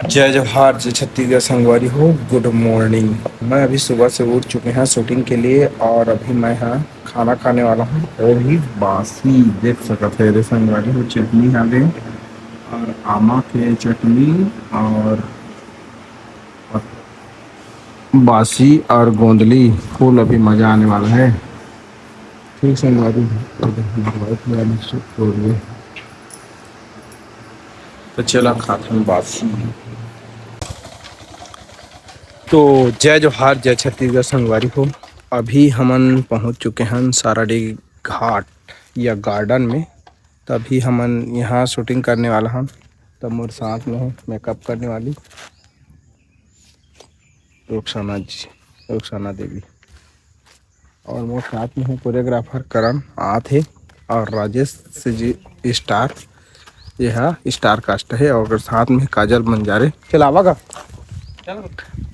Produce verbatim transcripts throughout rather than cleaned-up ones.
जय जोहार, जय छत्तीसगढ़ संगवारी हो, गुड मॉर्निंग। मैं अभी सुबह से उठ चुके हैं शूटिंग के लिए और अभी मैं यहाँ खाना खाने वाला हूँ, वो भी बासी। देख सकत है रे संगवारी हो, चटनी आ गई और आमा के चटनी और बासी और गोंदली फुल। अभी मजा आने वाला है। ठीक संगवारी हो, तो चला खाथन बासी। तो जय जोहार, जय छत्तीसगढ़ संगवारी हो। अभी हमन पहुंच चुके हन साराडी घाट या गार्डन में। तो अभी हमन यहाँ शूटिंग करने वाला हन। तो मोर साथ में है मेकअप करने वाली रुखसाना जी, रुखसाना देवी, और मोर साथ में है कोरियोग्राफर करण आत हे और राजेश जी स्टार, ये हा स्टार कास्ट है, और साथ में काजल बंजारे। चलावा का?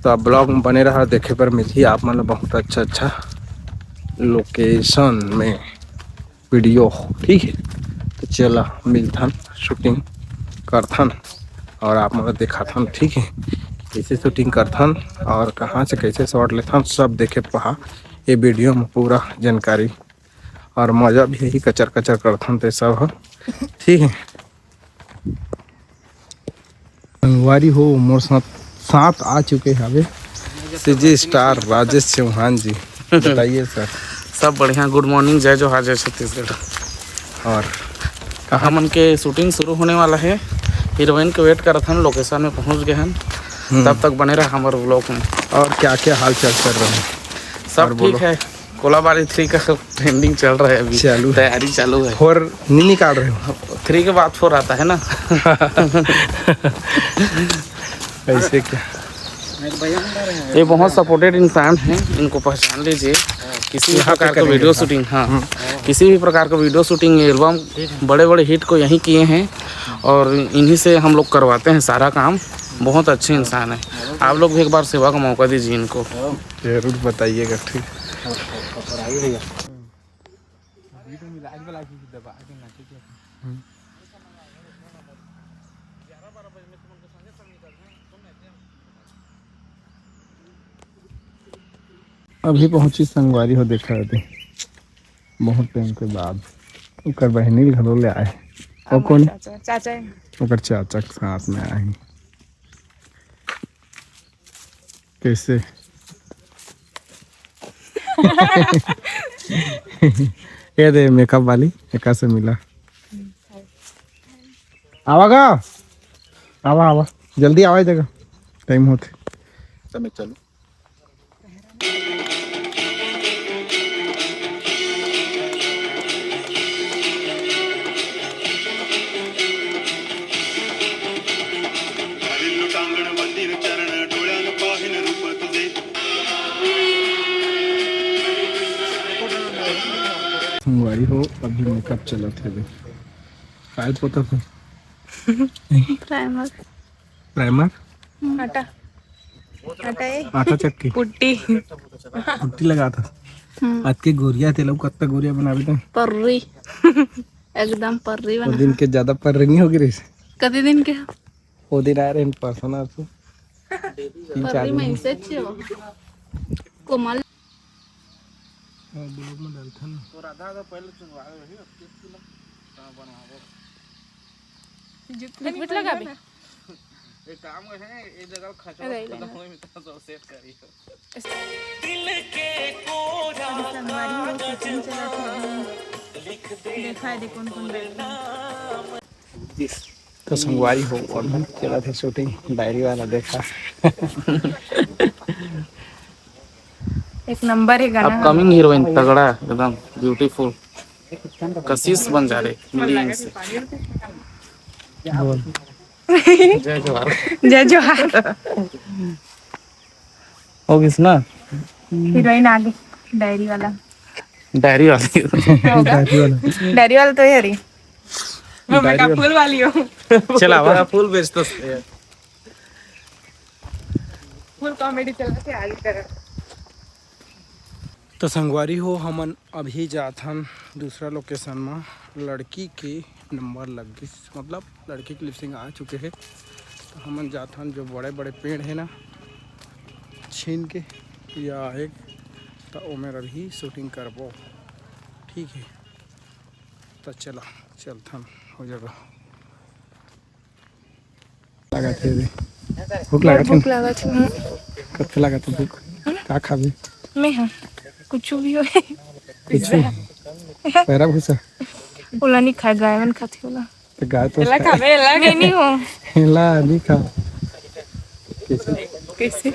तो आप ब्लॉग में बने रहा, देखे पर मिलही आप मन ल बहुत अच्छा अच्छा लोकेशन में वीडियो, ठीक है। तो चला मिलथन, शूटिंग करथन और आप मन ल दिखाथन, ठीक है, कैसे शूटिंग करथन और कहाँ से कैसे शॉट लेथन, सब देखे पहा ये वीडियो में पूरा जानकारी। और मजा भी यही कचर कचर करथन ते सब ह, ठीक है। संगवारी हो, मोर साथ, साथ आ चुके हवे सीजी स्टार राजेश चौहान जी। बताइए सर। सब बढ़िया, गुड मॉर्निंग, जय जोहार, जय छत्तीसगढ़। और कहाँ? हमन के शूटिंग शुरू होने वाला है, हीरोइन के वेट करत हन, लोकेशन में पहुंच गए हन। हम्म। तब तक बने रहा हमारे व्लॉग में। और क्या क्या हाल चाल चल रहा है? सब और बोलो। ठीक है, कोलाबारी थ्री का ट्रेंडिंग चल रहा है अभी, चालू है। तैयारी चालू है। फोर नहीं निकाल रहे हो? थ्री के बाद फोर आता है ना। ऐसे क्या? ये बहुत सपोर्टेड इंसान है, इनको पहचान लीजिए। किसी भी यहाँ पे प्रकार का करेंगे वीडियो काम। शूटिंग, हाँ, हम्म। किसी भी प्रकार का वीडियो शूटिंग, एल्बम, बड़े बड़े हिट को यहीं किए हैं और इन्हीं से हम लोग करवाते हैं सारा काम। बहुत अच्छे इंसान है, आप लोग भी एक बार सेवा का मौका दीजिए इनको। जरूर बताइएगा, ठीक। अभी पहुंची संगवारी हो, देखा अभी बहुत टाइम के बाद ओकर बहिनी ल घलो ले आए। और कौन? चाचा, चाचा है। ओकर चाचा के साथ में आए हैं। कैसे? ये दे मेकअप वाली, एका से मिला। आवा गा, आवा, आवा, जल्दी आवा, जगह टाइम होते। समय चलो। संगवारी हो, अभी मेकअप चलत हे। काय पोता था? प्राइमर। प्राइमर? आटा। आटा ए? आटा चक्की? पुट्टी। पुट्टी लगा था। हम्म। आज के गोरिया तेल, कत्ता गोरिया बनावे तो? पर्री। एकदम पर्री वो बना। दिन के ज्यादा पर्री नहीं होगी रे। कति दिन के? वो दिन आए रहे परसों ना, परसों। तीन चार पर्री दिन। में से अच्छे हो। कोमल। हाँ, ब्लॉग में डालथन। तो राधा का पहले चुनवा रही है, अब किस किलो? कहाँ बनवाबो? जितना लिक्विड लगा बे। एक काम है, एक जगह खचवा अरे, खत्म लेना। होई, तो सब सेट करी। दिल के कोरा अभी संगवारी हो, शूटिंग चलत हे अभी। देखा है, देखो कौन कौन बैठे हैं। तो संगवारी हो, अभी चलत हे शूटिंग, डायरी वाला देखा। एक नंबर है गाना। अपकमिंग हीरोइन तगड़ा, एकदम ब्यूटीफुल, कशिश बंजारे मिली इनसे। बोल। जय जोहार। जय जोहार। हो गिस ना? हीरोइन आ गई, डायरी वाला। डायरी वाली। डायरी वाला। डायरी वाला तो है रही। मैं डायरी मेकअप वाला। फुल वाली हूँ। चला, वाह। फुल बेचता है। फुल कॉमेडी चला के आगे करा। तो संगवारी हो, हमन अभी जाथन दूसरा लोकेशन म। लड़की के नंबर लग गिस, मतलब लड़की के लिपसिंग आ चुके हे। तो हमन जाथन, जो बड़े-बड़े पेड़ हे ना, छीन के या एक, त ओमेर अभी shooting करबो। ठीक हे, त चला, चलथन हो जगह। लागत हे रे। भूख लागत हे? भूख लागत हे। कब लागत हे भूख? का खाबे? मैं हाँ, कुछ भी हो। कुछ भी? पैरा भूसा? ओला नहीं खाए, गाय मन खाती ओला। तो गाय तो एला खाबे, एला नहीं, नहीं हो। एला नहीं खा। कैसे? कैसे?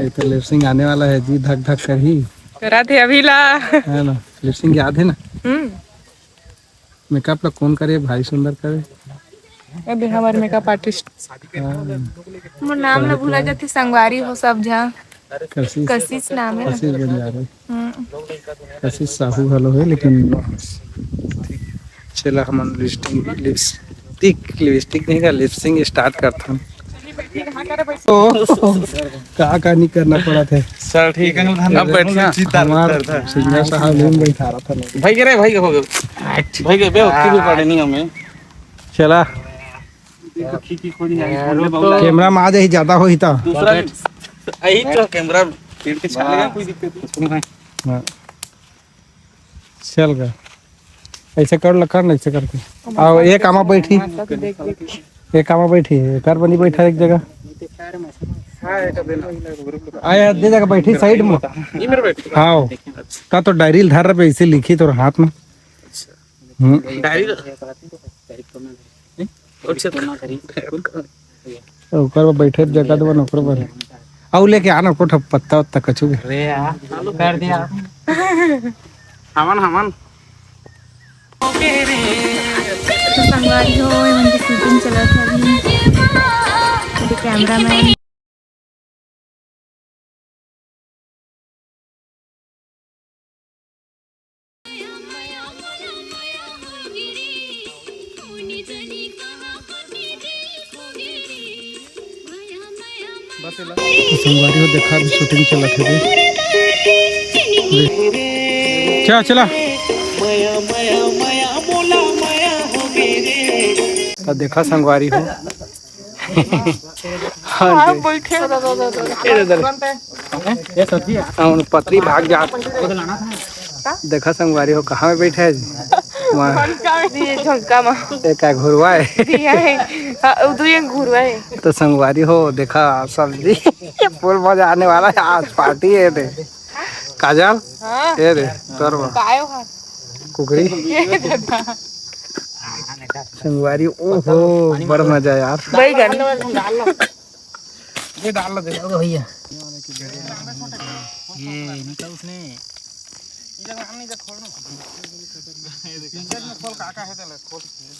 ये तो lip sync आने वाला है जी, धक धक करही। करा थे अभी ला। है ना, lip sync याद है ना? हम्म। Makeup ला कौन करे? भाई सुंदर करे। अबे हमारे makeup artist। हाँ। मोर नाम ला भुला जाथे, संगवारी हो सब झा। कशिश। कशिश नाम है ना। कशिश बंजारे। हम्म। कशिश साहू घलो है, लेकिन चला हमन lip sync, lip sync, lip sync नहीं का, lip sync start करथन। तो का का नहीं करना पड़ा था। चल ठीक है, अब बैठ जा। हमार सिंगर साहब लेन बैठा रहा था ना। भाई के रे, भाई के हो गए। भाई के बे, ओके भी पड़े नहीं हमें। चला। देखो, खींची खोजी आई, बोले बउला। Camera में आ जाही, ज्यादा होही ता। दूसरा भी। यही तो camera पेड़ के छाले का कोई दिक्कत नहीं। हाँ। चल गा। ऐसे कर, लखन, ऐसे करके। आओ, एक आमा बैठी। एक आमा बैठी, एक आर बनी बैठा एक जगह। आया, दे जगह बैठी side में। ये मेरे बैठ। हाँ। का तो diary धर रहे, इसे लिखी तोर हाथ में। हम्म। डायरी तो अच्छा। ओकर बर बैठे जगह देवन ओकर बर। आऊ लेके आना कोठा पत्ता उत्ता कछु के। अरे यार, चालू कर दिया। हमन, हमन। तो संगवारी हो, एमन के shooting चलत हे अभी। अभी cameraman। तो संगवारी हो, देखा, अभी shooting चलत हे। चला, चला। तो देखा संगवारी हो, हाँ, हाँ, जी। बैठे। ए, दे, दे। हैं? ये सब्जी है? हाँ, उन पतरी भाग जात। देखा संगवारी हो, कहाँ में बैठा है जी? वहाँ। ये झोंका में। एक का घुरवा है। दिया है। हाँ, उधर ये घुरवा है। तो संगवारी हो, देखा सब्जी। ये full मजा आने वाला है, आज party है रे। काजल? हाँ। ए रे, तोर बा। कायो हा? कुकरी? ये दादा। संगवारी, ओहो, बड़ मजा यार। बैगन। ये डाल लो, दे दो भैया। ये निकल उसने।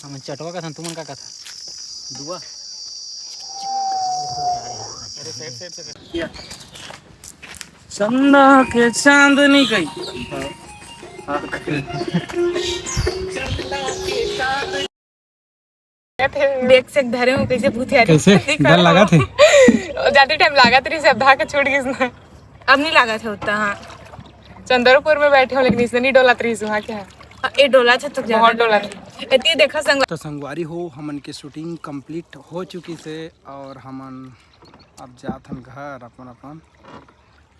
हम चटवा का था, तुमन का का था? दुआ। चंदा के चांदनी कही। देख से धरे हूँ, कैसे भूतिया कैसे? दिखा डर रहा लगा हूँ। थे? जाते time लागत रही, सब धाके छूट गई इसमें। अब नहीं लागत है उतना, हाँ। चंद्रपुर में बैठे हो, लेकिन इसने नहीं डोला रही, वहाँ क्या है? हाँ, ये डोला थे तो ज्यादा बहुत डोला थे। इतनी देखा संग- तो संगवारी हो, हमन के shooting complete हो चुकी से और हमन अब जात हन घर अपन अपन।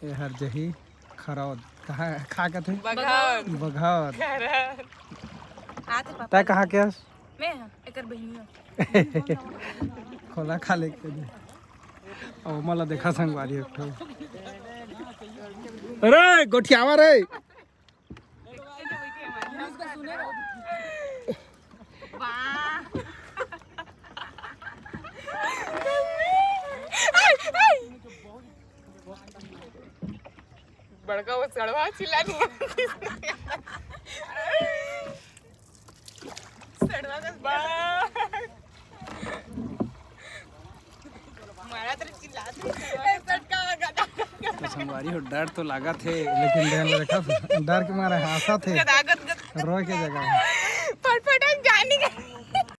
ए हर जही खरौद। कहाँ, खा कथे? बघौद। बघौद। खरौद। आते पापा। तै कहाँ के हस? मैं हाँ, एकर बहिनी हूँ। खोला खा ले के दे। अब ओमा ला देखा संगवारी एक ठो। अरे, गोठियावा रे। बड़का वो सड़वा चिल्ला नहीं। सड़वा का बा। मारा तेरे चिल्ला दे। ए, सटका लगा। तो संगवारी हो, डर तो लागत हे, लेकिन ध्यान रखा, डर के मारे हंसत हे, गदा, गद, गद। रोए के जगह हे।